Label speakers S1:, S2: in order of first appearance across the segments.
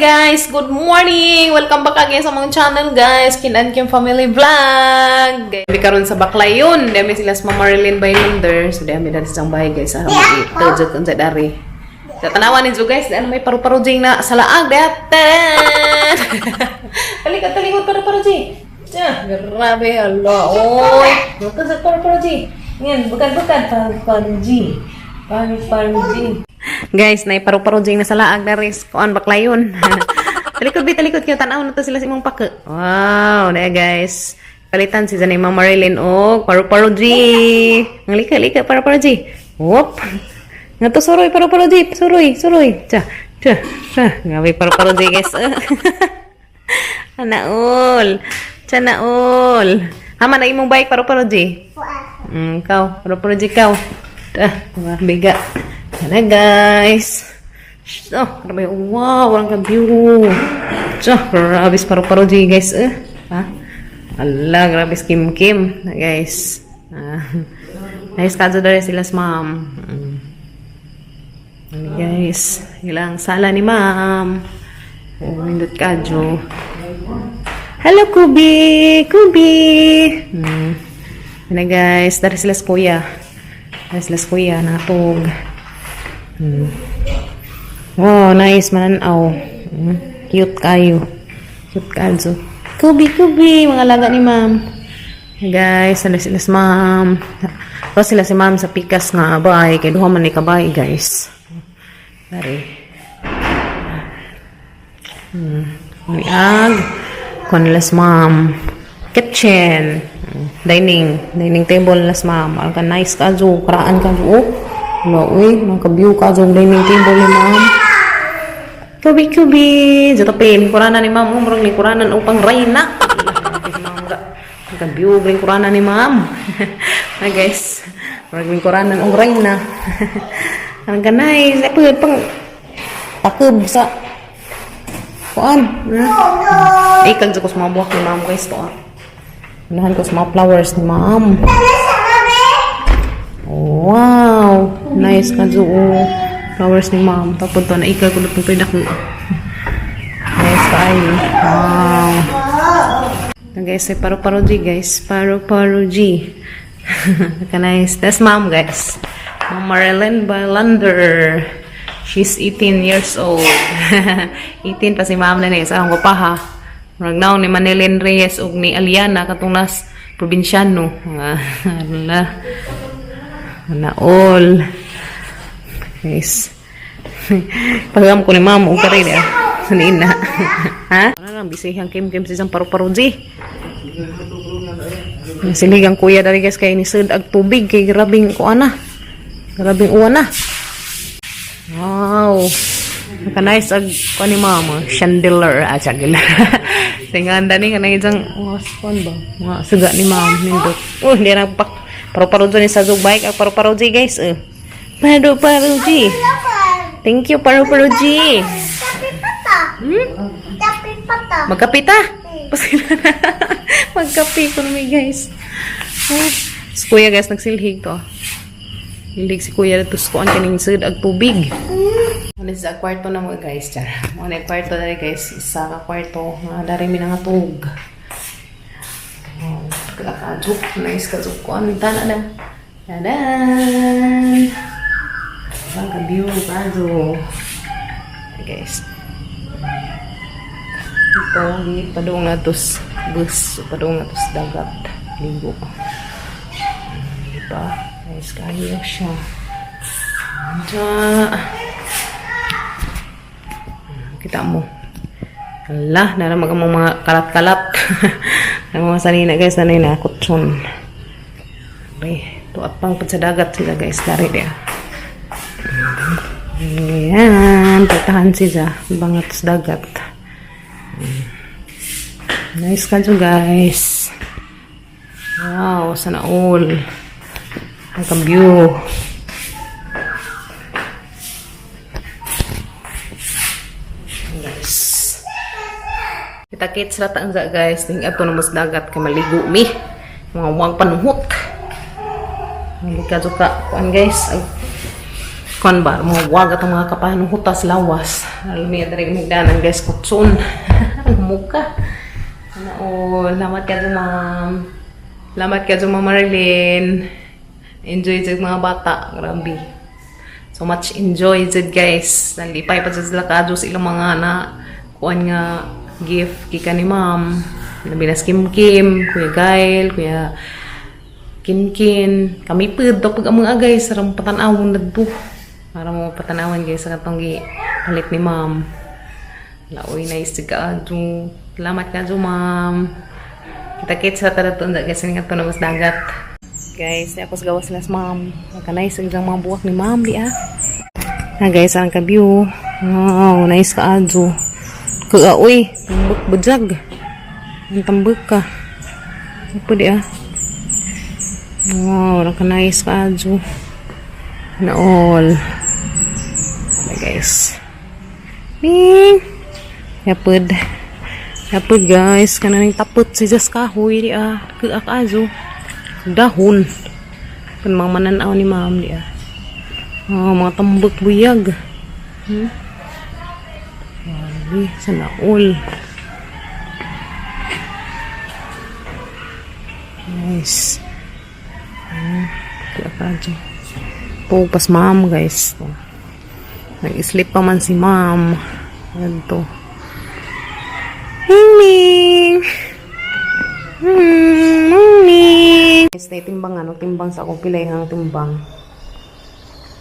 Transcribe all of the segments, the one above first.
S1: Guys! Good morning! Welcome back again sa among channel, guys. Kinan Kim Family Vlog! Guys, karon sa Baclayon. Dami sila sa Mama Marilyn Baylander. So dami dali sa bahay, guys. Ano mo ito unsa dari. Sa tanawan ninyo, guys, ano may paru-paro jing na sa laag. Datan! Talikod, talikod, paru-paro jing. Tiyan, grabe, hala, oy. Bukan sa paru-paro jing. Yan, bukan, bukan, paru-paro jing. Paru-paro jing. Guys, nay paru-paro jing na sa laag dari kuan Baclayon. Talikod bi, talikod kayo, tanaw na to sila sa imong pake. Wow, na guys. Palitan si Zanay Mama Marilyn og paru-paro G. Ang lika lika paru-paro G. Whoop. Nga to suroy paru-paro G, suroy, suroy. Cha, cha, cha. Grabe paru-paro G, guys. Anaol. Cha naol. Hama na imong bike, paru-paro G. Kaw, paru-paro G kaw. Ah, biga. Sana, guys. Oh, grabe. Wow, walang ka-view. Tiyo, grabe paru-paro G, guys. Eh. Ha? Ala, grabe kim kim, guys. Ah, nice kadto dere sila sa ma'am. Ano, guys, ilang sala ni ma'am. Oh, nindot kadyo. Hello, Kubi! Kubi! Ano, guys, dari sila sa kuya. Dari sila sa kuya, natog. Wow, nice mananaw. Cute kayo. Cute kayo. Kubi, kubi, mga laga ni ma'am. Hey guys, ano sila si ma'am. Tapos sila si ma'am sa pikas nga bahay. Kay duha man ni kabay, guys. Dari. Ag. Kuan nila si ma'am. Kitchen. Dining. Dining table nila si ma'am. Ang ka nice kajo. Karaan kajo. Oh. Wala, uy. Mga ka-view kajo. Dining table ni ma'am. Kubi, kubi. Zato pa, lingkuranan ni ma'am. Umrong lingkuranan upang reyna. Ka-view, lingkuranan ni ma'am. Hi, guys. Murag lingkuranan og reyna. Ang ka-nice. Ay, pagod pang takab sa kuan. Ay, kag ko sa mga buhok ni ma'am, guys, to ah. Unahan ko sa mga flowers ni ma'am. Wow! Nice ka oh. Flowers ni ma'am. Tapos to, naikal ko na itong pinak. Nice kayo. Wow! Ito, guys, ay paru-paro G, guys. Paru-paro G. Nice. That's ma'am, guys. Ma'am Marilyn Balander. She's 18 years old. 18 pa si ma'am na ni. Sa akong pa ha. Murag naong ni Manilyn Reyes ug ni Aliana katong nas probinsyano. Ala. Na all. Guys. Pagam ko ni ma'am og kare dia. Sanina. Ha? Ano lang busy ang Kim Kim sa isang paru-paro G. Silig ang kuya dari, guys, kay ni sud ag tubig kay grabing kuan na. Grabing uwan na. Wow. Naka-nice ag kuan ni mama, chandelier, ah, chandelier. Tingnan dani kanang isang oh, kuan ba? Mga suga ni ma'am nindot. Oh, hindi na pak paru-paro ni sa zug bike ag paru-paro G, guys. Eh. Paru-paro G. Thank you, paru-paro G. Magkape ta. Pasila na. Magkape ko naman, guys. Oh. Si kuya, guys, nagsilhig to. Silhig si kuya dito sa kuan kaning sud ag tubig. Ano sa kwarto na mo, guys, char. Mo na kwarto dali, guys, isa ka kwarto nga dari mi nangatug. Oh, kakajuk, nice kajuk kuan tana na. Tadan! Ang ka-view kajo. Okay, guys. Ito, padung na to bus, padung na to sa dagat. Ligo. Diba? Guys, kayo siya. Diyan. Kita mo. Ala, naramag ang mga kalat-kalat. Ang mga sanina, guys, sanina, kutsun. Okay, tuat pang sa dagat sila, guys, dari dia. Ayan, putahan sila, bangat sa dagat. Nice ka guys. Wow, sana all. Ang view. Guys. Kita-kits ra ta ang guys. Ting ato na mas dagat kay maligo mi. Mga wang panuhot. Hindi ka ka kuan, guys. Ag Kon ba, mga wag atong mga kapahan hutas lawas. Alam niya diri higdanan, guys, kutsun. Ang muka. Ano, oh, salamat ka ma'am. Salamat ka Ma'am Marilyn. Enjoy jud mga bata, grabe. So much enjoy jud, guys. Nalipay pa jud sila kaadto sa ilang mga na kuan nga gift gikan ni ma'am. Labi na si Kim Kim, Kuya Gail, Kuya Kim Kim. Kami pud pag ang mga guys, sarang patanawon nagto. Para mo patanawan, guys, sa katong gi palit ni ma'am. Laoy, nice ka adto. Salamat ka ma'am. Kita kits sa tada to guys nga to na mas dagat. Guys, ako sa gawas sila sa ma'am. Naka-nice ang isang mga buwak ni ma'am di ah. Na guys, ang ka-view. Wow, nice ka adto. Kuya, uy, tambak bajag. Ang tambak ka. Ano di ah? Wow, naka-nice ka adto. Na all. Na guys. Ming! Yapod. Yapod, guys. Kananing tapot si Jas kahoy di ah. Kuya ka adto. Dahon. Kan mga mananaw ni ma'am di ah. Oh, mga tambak buyag. Grabe, sana all. Nice. Kaya ka dyan. Pupas ma'am, guys. To. Nag-sleep pa man si ma'am. Ganito. Ming Ming! Ming! Guys, na timbang ano, timbang sa akong pilay ang timbang.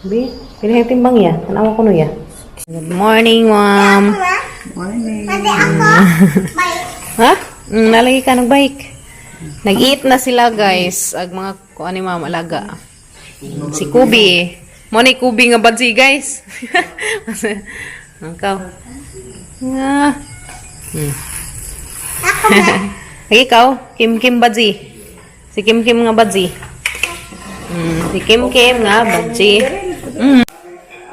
S1: Bi, pilay ang timbang ya. Tanawa ko no ya. Good morning, ma'am.
S2: Morning.
S1: Ha? Nalagi ka ng bike. Nag-eat na sila, guys. Ag mga kuan ni ma'am alaga. Si Kubi. Mo ni Kubi nga badsi, guys. Ang kaw. Nga. Ay, ikaw, Kim Kim badsi. Si Kim Kim nga badsi. Si Kim Kim nga badsi.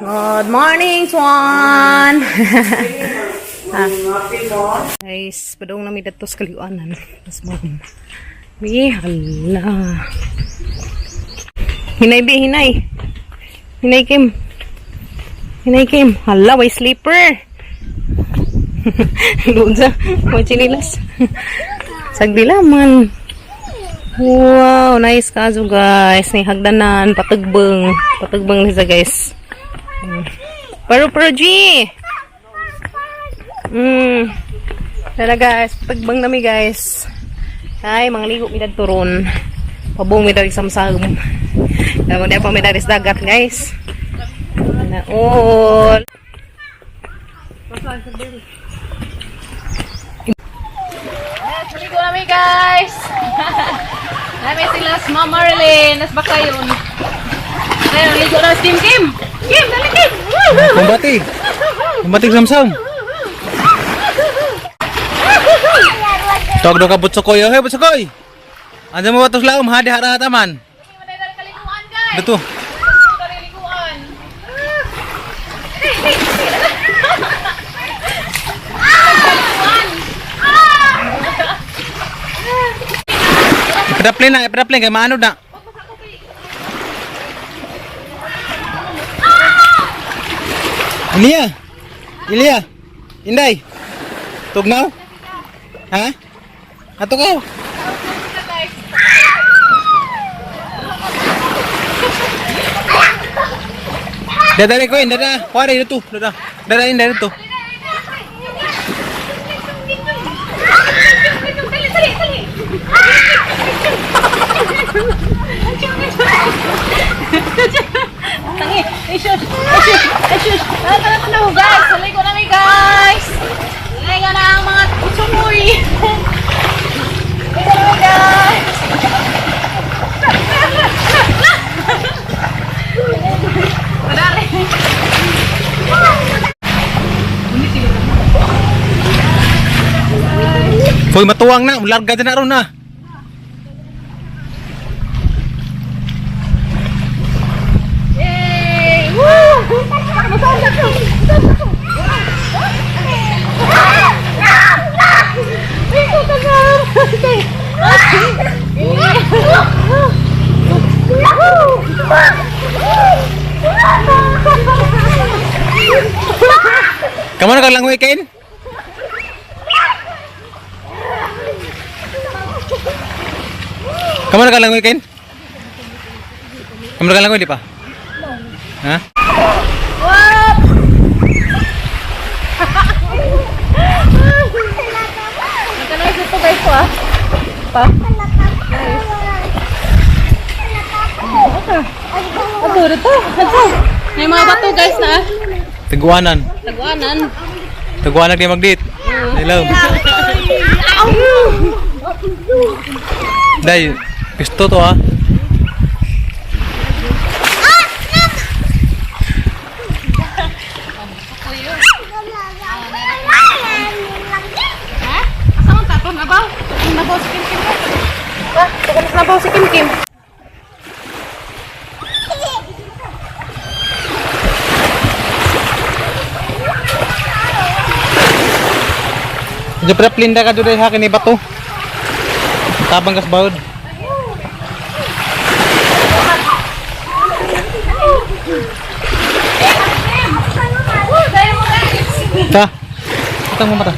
S1: Good morning, Swan. Ah. Guys, padung nami dato sa kaliwanan. Mas ma'am. Bi, hala. Hinay, bi, hinay. Hinay, Kim. Hinay, Kim. Hala, way sleeper. Doon sa, may chinilas. Sagdilaman. Wow, nice kaso, guys. May hagdanan, patugbang. Patugbang nisa, guys. Pero, pero, G! Tara, guys, patugbang nami, guys. Ay, mga ligo mi turon. Pabong mi dari samsam. Tama di pa mi dari sa dagat, guys. Na all. Yes, ligo nami, guys. Nami sila sa Ma'am Marlene. Nas ba kayo? Ayun, ligo na si Kim Kim. Kim, dali Kim.
S3: Kumbati. Kumbati samsam. Tawag daw ka Butsukoy. Okay, Butsukoy. Andiyan mo ba ito laom ha? Di hara taman.
S1: Kaliguan, guys.
S3: Dito.
S1: Kaliguan.
S3: Ipadapli na, ipadapli. Kaya maano na. Ilya. Ilya. Inday. Tugnaw? Ha? Ato ka. Dada ko dada. Kuwari dito, dada. Dada inday dito.
S1: Dali, dali, dali. Tangi, ay shush, ay shush, ay shush. Tara, tara, tara, guys. Saligo na mi, guys. Ligo na ang mga utsumoy. Ligo na mi, guys. Madali.
S3: Hoy, matuwang na, larga dyan na ron na.
S1: Yay! Woo!
S3: Kamu na langoy, Ken? Kamu na langoy, Ken? Kamu na langoy, di pa? Ha?
S1: Nagka-nice ito guys ko ah. Pa? Ato, dito. Ato. May mga bato guys na ah.
S3: Taguanan.
S1: Taguanan.
S3: Taguanan di magdit. Hello. Dai, pisto to ah.
S1: Ha? Asa man tato nabaw? Nabaw si Kim Kim. Pa, tugon nabaw si Kim Kim.
S3: Diyan pala plinda ka doon ha kini bato. Tabang kas baod. Ta. Itang mo mata.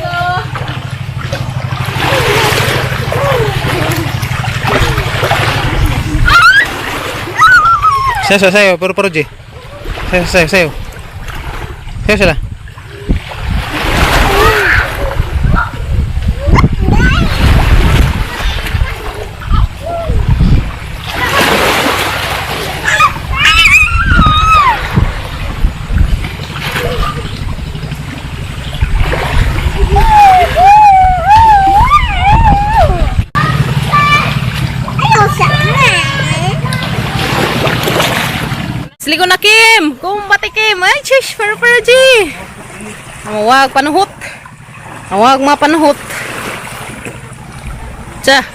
S3: Sayo, sayo, sayo, pero pero J. Sayo, sayo, sayo. Sayo sila.
S1: Siligo na Kim! Kumbate Kim! Ay, chish! Pero pero G! Amawag panuhot! Awag mga panuhot! Tsa!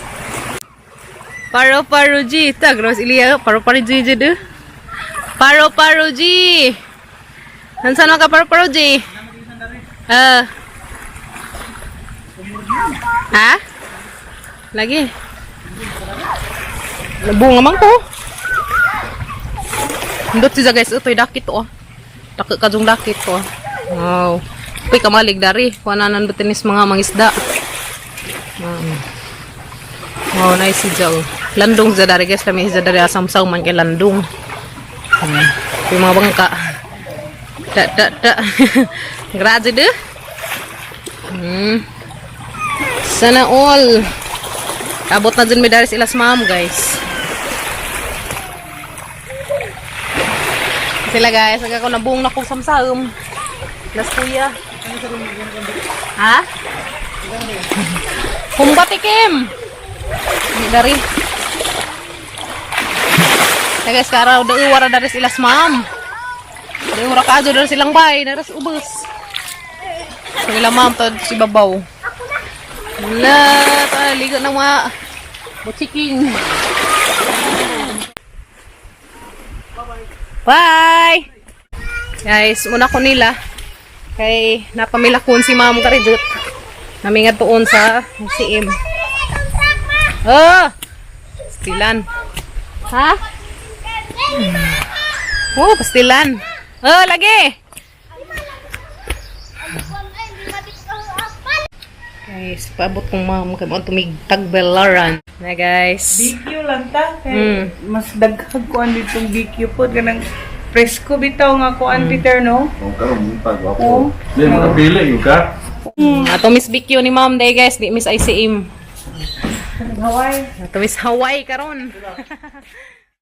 S1: Paro paro G! Ta, gross iliya. Paro paro G G do. Paro paro G! Nansan ka paro paro G? Ah. Ha? Lagi. Nabunga man ko. Indot siya guys, ito'y dakit oh. Daki ka jung dakit oh. Wow. Uy, kamalig dari. Kuha na nandun tinis mga mangisda. Wow. Wow, nice si Jaw. Landong siya dari guys. Kami siya dari asam-saw man kay landong. Yung mga bangka. Da, da, da. Grabe de. Sana all. Abot na dyan may dari sila sa ma'am guys. Sila guys, nagkakaw na buong na kong samsam. Las kuya. Ha? Kumbati Kim. Hindi dari. Kaya guys, karaw da wara dari sila sa ma'am. Da wara ka dari silang bay, dari sa ubos. So ila ma'am to si babaw. Wala, ta ligo na mga buchiking. Bye! Guys, muna ko nila. Kay napamilakon si Ma'am Karidut. Namingad doon sa CM. Oh! Pastilan. Ha? Oh, pastilan. Oh, lagi! Guys, paabot kong ma'am kay mo tumigtag belaran. Na guys.
S2: BQ lang ta kay mas daghag kuan ditong BQ pod kanang presko bitaw nga kuan Peter no.
S4: Kung karon pag ako. Di mo kapili yung ka.
S1: Ato Miss BQ ni ma'am day guys, di Miss ICM.
S2: Hawaii.
S1: Ato Miss Hawaii karon.